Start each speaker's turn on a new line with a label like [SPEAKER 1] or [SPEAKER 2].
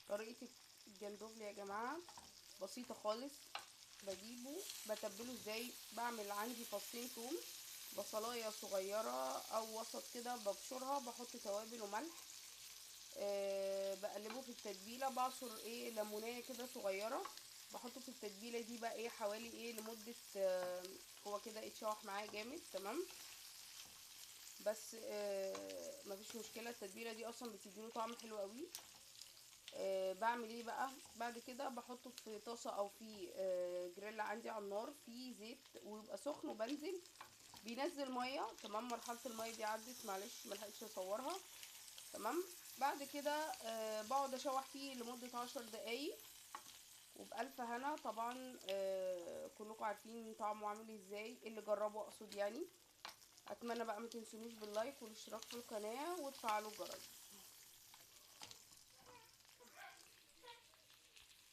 [SPEAKER 1] طريقه الجندوفلي يا جماعة بسيطة خالص. بجيبه بتبله ازاي؟ بعمل عندي فصين توم، بصلايه صغيرة او وسط كده، ببشرها، بحط توابل وملح، بقلبه في التتبيله، بعصر ليمونيه كده صغيرة، بحطه في التتبيله دي بقى حوالي لمدة، هو كده اتشوح معايا جامد. تمام، بس مفيش مشكلة، التتبيله دي اصلا بتديله طعم حلو قوي. بعمل ايه بقى بعد كده؟ بحطه في طاسه او في جريل عندي على النار في زيت، ويبقى سخن، وبنزل بينزل مية. تمام، مرحلة المية دي عدت، معلش ملحقتش اصورها. تمام، بعد كده بقعد اشوح فيه لمدة 10 دقايق، وبألف هنا. طبعا، كلكم عارفين طعمه عامل ازاي، اللي جربه اقصد يعني. اتمنى بقى ما تنسونيش باللايك والاشتراك في القناة وتفعلوا الجرس.